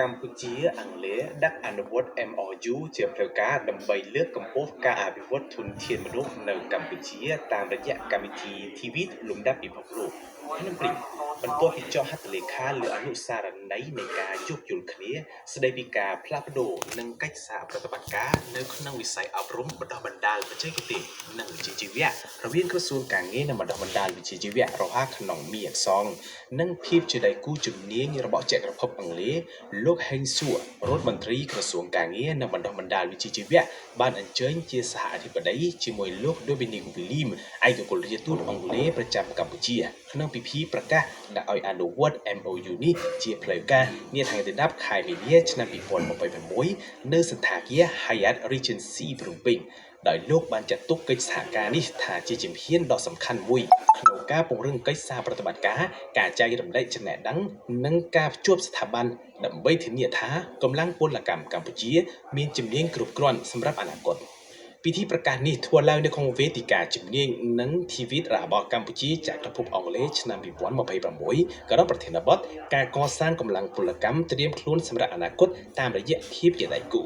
កម្ពុជា-អង់គ្លេសដាក់អនុវត្ត MOU ជាផ្លូវការដើម្បីលើកកម្ពស់ការអភិវឌ្ឍធនធានមនុស្សនៅកម្ពុជាតាមរយៈកម្មវិធី TVET លំដាប់ពិភពលោកភ្នំពេញបន្ទាប់ពីចុះហត្ថលេខាលើអនុស្សរណ័យនៃការយោគយល់គ្នាស្តីពីការផ្លាស់ប្ដូរនិងកិច្ចសហប្រតិបត្តិការនៅក្នុងវិស័យអប់រំបណ្ដុះបណ្ដាលបច្ចេកទេសនិងវិជ្ជាជីវៈរវាងក្រសួងការងារនិងបណ្ដុះបណ្ដាលវិជ្ជាជីវៈរហ័សក្នុងមីអក្សរនិងភាពជាដៃគូជំនាញរបស់ចក្រភពអង់គ្លេសលោកហេងសួររដ្ឋមន្ត្រីក្រសួងការងារនិងបណ្ដុះបណ្ដាលវិជ្ជាជីវៈបានអញ្ជើញជាសហអធិបតីជាមួយលោក Dominic William ឯកអគ្គរដ្ឋទូតអង់គ្លេសប្រចាំកម្ពុជាក្នុងពិធីប្រកាសដាក់ឲ្យអនុវត្ត MOU នេះជាផ្លូវការនាថ្ងៃទី10ខែមីនាឆ្នាំ2026នៅសណ្ឋាគារ Hyatt Regency ភ្នំពេញដោយលោកបានចាត់ទុកកិច្ចសហការនេះថាជាជំហានដ៏សំខាន់មួយក្នុងការពង្រឹងកិច្ចសហប្រតិបត្តិការការចែករំលែកចំណេះដឹងនិងការភ្ជាប់ស្ថាប័នដើម្បីធានាថាកម្លាំងពលកម្មកម្ពុជាមានជំនាញគ្រប់គ្រាន់សម្រាប់អនាគតពិធីប្រកាសនេះធ្វើឡើងនៅក្នុងវេទិកាជំនាញនិង TVET របស់កម្ពុជាចក្រភពអង់គ្លេសឆ្នាំ2026ក្រោមប្រធានបទការកសាងកម្លាំងពលកម្មត្រៀមខ្លួនសម្រាប់អនាគតតាមរយៈភាពជាដៃគូ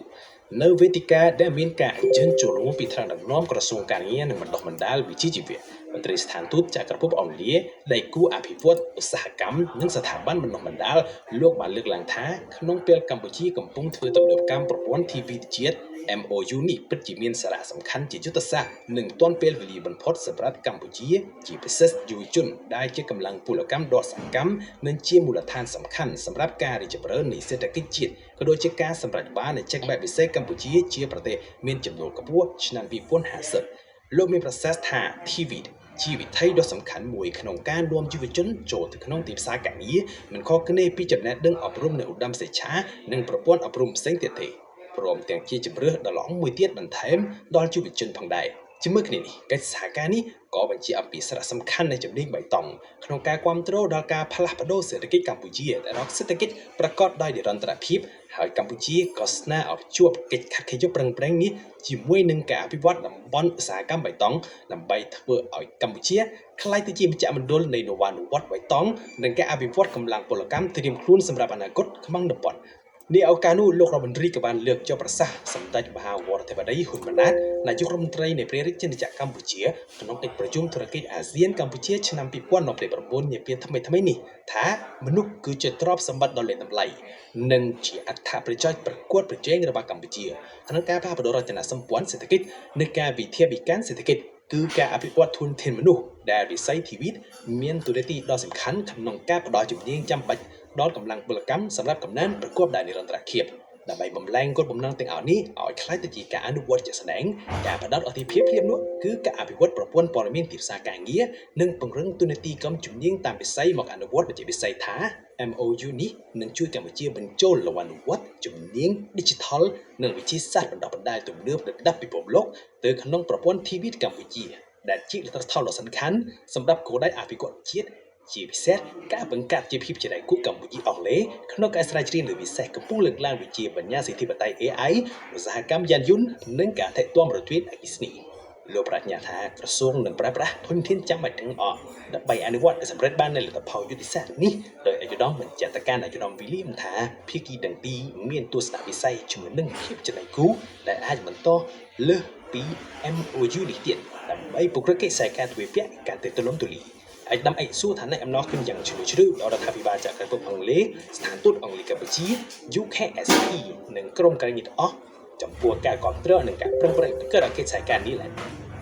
នៅវេទិកាដែលមានការអញ្ជើញចូលរួមពីថ្នាក់ដឹកនាំក្រសួងការងារនិងបណ្ដុះបណ្ដាលវិជ្ជាជីវៈមន្ត្រីស្ថានទូតចក្រភពអង់គ្លេសដៃគូអភិវឌ្ឍឧស្សាហកម្មនិងស្ថាប័នបណ្ដុះបណ្ដាលលោកបានលើកឡើងថាក្នុងពេលកម្ពុជាកំពុងធ្វើទំនើបកម្មប្រព័ន្ធ TVET ជាតិ MOU នេះពិតជាមានសារៈសំខាន់ជាយុទ្ធសាស្ត្រនិងទាន់ពេលវេលាបំផុតសម្រាប់កម្ពុជាជាពិសេសយុវជនដែលជាកម្លាំងពលកម្មដ៏សកម្មនិងជាមូលដ្ឋានសំខាន់សម្រាប់ការរីកចម្រើននៃសេដ្ឋកិច្ចជាតិក៏ដូចជាការសម្រេចបាននូវចេកបែបវិសេសកម្ពុជាជាប្រទេសមានចំណូលខ្ពស់ឆ្នាំ2050លោកមានប្រសាសន៍ថា TVET ជាវិធីដ៏សំខាន់មួយក្នុងការនាំយុវជនចូលទៅក្នុងទីផ្សារការងារមិនខុសគ្នាពីចំណេះដឹងអប់រំនៅឧត្តមសិក្ខានិងប្រព័ន្ធអប់រំផ្សេងទៀតទេព្រមទាំងជាជម្រើសដ៏ល្អមួយទៀតបន្ថែមដល់យុវជនផងដែរជាមួយគ្នានេះកិច្ចសហការនេះក៏បញ្ជាក់អំពីសារៈសំខាន់នៃជំនាញបៃតងក្នុងការគ្រប់គ្រងដល់ការផ្លាស់ប្ដូរសេដ្ឋកិច្ចកម្ពុជាទៅរកសេដ្ឋកិច្ចប្រកបដោយនិរន្តរភាពហើយកម្ពុជាក៏ស្នើឲ្យជួបកិច្ចខិតខំប្រឹងប្រែងនេះជាមួយនឹងការអភិវឌ្ឍតំបន់ឧស្សាហកម្មបៃតងដើម្បីធ្វើឲ្យកម្ពុជាក្លាយទៅជាមជ្ឈមណ្ឌលនៃនវានុវត្តន៍បៃតងនិងការអភិវឌ្ឍកម្លាំងពលកម្មត្រៀមខ្លួនសម្រាប់អនាគតក្នុងតំបន់នេះឱកាសនោះលោករដ្ឋមន្ត្រីក៏បានលើកយកប្រសាសន៍សម្ដេចមហាវរធិបតីហ៊ុនម៉ាណែតនាយករដ្ឋមន្ត្រីនៃព្រះរាជាណាចក្រកម្ពុជាក្នុងកិច្ចប្រជុំធុរកិច្ចអាស៊ានកម្ពុជាឆ្នាំ2029នាពេលថ្មីៗនេះថាមនុស្សគឺជាទ្រព្យសម្បត្តិដ៏មានតម្លៃនិងជាអត្ថប្រយោជន៍ប្រកួតប្រជែងរបស់កម្ពុជាក្នុងការផ្លាស់ប្ដូររចនាសម្ព័ន្ធសេដ្ឋកិច្ចនិងការវិធានការសេដ្ឋកិច្ចគឺការអភិវឌ្ឍធនធានមនុស្សដែលវិស័យ TVET មានតួនាទីដ៏សំខាន់ក្នុងការផ្ដល់ជំនាញចាំបាច់ដល់កម្លាំងពលកម្មសម្រាប់កំណើនប្រកបដោយនិរន្តរភាពដើម្បីបំលែងគោលបំណងទាំងអស់នេះឲ្យក្លាយទៅជាការអនុវត្តជាក់ស្ដែងការផ្ដោតអធិភាពភ្លាមនោះគឺការអភិវឌ្ឍប្រព័ន្ធព័ត៌មានទីផ្សារការងារនិងពង្រឹងតួនាទីក្រុមជំនាញតាមវិស័យមកអនុវត្តវិជ្ជាវិស័យថា MOU នេះនឹងជួយកម្ពុជាបញ្ចូលលវនុវត្តជំនាញ Digital និងវិទ្យាសាស្ត្របណ្ដុះបណ្ដាលទំនើបលំដាប់ពិភពលោកទៅក្នុងប្រព័ន្ធ TVET កម្ពុជាដែលជាលទ្ធផលដ៏សំខាន់សម្រាប់គោលដៅអភិវឌ្ឍជាតិជាពិសេសការបង្កើតជាភាពជាដៃគូកម្ពុជាអង់គ្លេសក្នុងការស្រាវជ្រាវលើវិស័យកំពុងលើកឡើងដូចជាបញ្ញាសិទ្ធិបតេយ្យ AI ឧស្សាហកម្មយានយន្តនិងការថែទាំរថយន្តអគ្គិសនីលោកប្រាជ្ញាថាក្រសួងនឹងប្រើប្រាស់ធនធានចាំបាច់ទាំងអស់ដើម្បីអនុវត្តឲ្យសម្រេចបាននូវលទ្ធផលយុទ្ធសាស្ត្រនេះដោយឯកឧត្តមបញ្ជាក់ទៅកាន់ឯកឧត្តមវីលៀមថាភាគីទាំងពីរមានទស្សនវិស័យជាមួយនឹងភាពជាដៃគូដែលអាចបន្តលើសពី MOU នេះទៀតដើម្បីពង្រឹងកិច្ចសហការទ្វេភាគីកាន់តែទូលំទូលាយឯកឧត្តមអេសួរថានៃអំណរគុណយ៉ាងជ្រាលជ្រៅដល់រដ្ឋាភិបាលចក្រភពអង់គ្លេសស្ថានទូតអង់គ្លេសកម្ពុជា UKSP និងក្រុមការងារទាំងអស់ចំពោះការគ្រប់គ្រងនិងការប្រឹងប្រែងបង្កើតឲ្យកិច្ចសហការនេះឡើង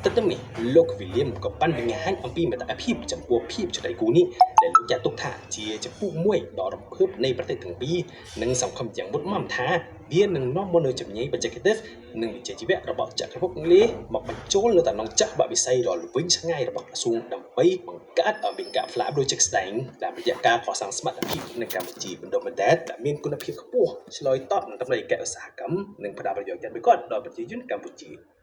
ទន្ទឹមនេះលោកវីលៀមក៏បានបង្ហាញអំពីមតភាពចំពោះភាពជាដៃគូនេះដែលលោកចាត់ទុកថាជាចំពោះមួយដ៏រំភើបនៃប្រទេសទាំងពីរនិងសង្ឃឹមយ៉ាងមុតមមថាវានឹងនាំមកនូវជំនាញបច្ចេកទេសនិងវិជ្ជាជីវៈរបស់ចក្រភពអង់គ្លេសមកបញ្ចូលលើតំណងចាស់បវិស័យដ៏ល្វីងឆ្ងាយរបស់ក្រសួងដើម្បីបង្កើតឲ្យមានការផ្លាស់ប្ដូរជាក់ស្ដែងតាមរយៈការកសាងសមត្ថភាពនៅកម្ពុជាបណ្ដុះបណ្ដាលដែលមានគុណភាពខ្ពស់ឆ្លើយតបនឹងតម្រូវការឧស្សាហកម្មនិងផ្ដល់ប្រយោជន៍យ៉ាងមួយគត់ដល់ប្រជាជនកម្ពុជា។